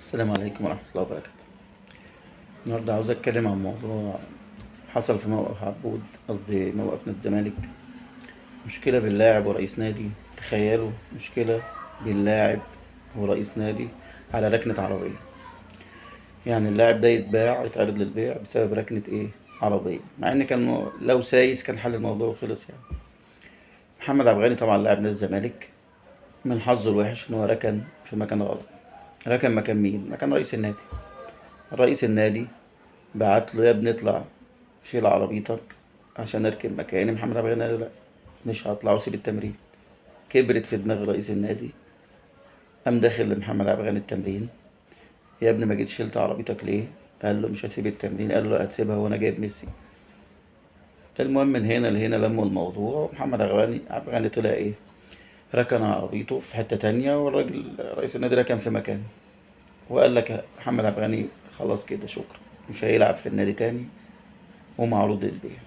السلام عليكم ورحمة الله وبركاته. النهاردة عاوز أتكلم عن موضوع حصل في موقف عبود، قصدي موقف نادي الزمالك. مشكلة بين لاعب ورئيس نادي، تخيلوا مشكلة بين لاعب ورئيس نادي على ركنة عربية. يعني اللاعب ده يتباع، يتعرض للبيع بسبب ركنة إيه؟ عربية، مع إن كان لو سايس كان حل الموضوع وخلص. يعني محمد عبد الغني طبعا لاعب نادي الزمالك، من حظه الوحش إن هو ركن في مكان غلط. ركن مكان مين؟ مكان رئيس النادي. رئيس النادي بعت له يا ابني اطلع شيل عربيتك عشان اركب مكاني. محمد عبد الغني قال له لا مش هطلع وسيب التمرين. كبرت في دماغ رئيس النادي، قام داخل لمحمد عبد الغني التمرين، يا ابني ما جيتش شلت عربيتك ليه؟ قال له مش هسيب التمرين. قال له هتسيبها وانا جايب ميسي. المهم من هنا لهنا لموا الموضوع، ومحمد عبد الغني طلع ايه؟ ركن عربيته في حتة تانية، والراجل رئيس النادي ركن في مكانه، وقال لك محمد عبد الغني خلاص كده شكرا، مش هيلعب في النادي تاني ومعروض للبيع.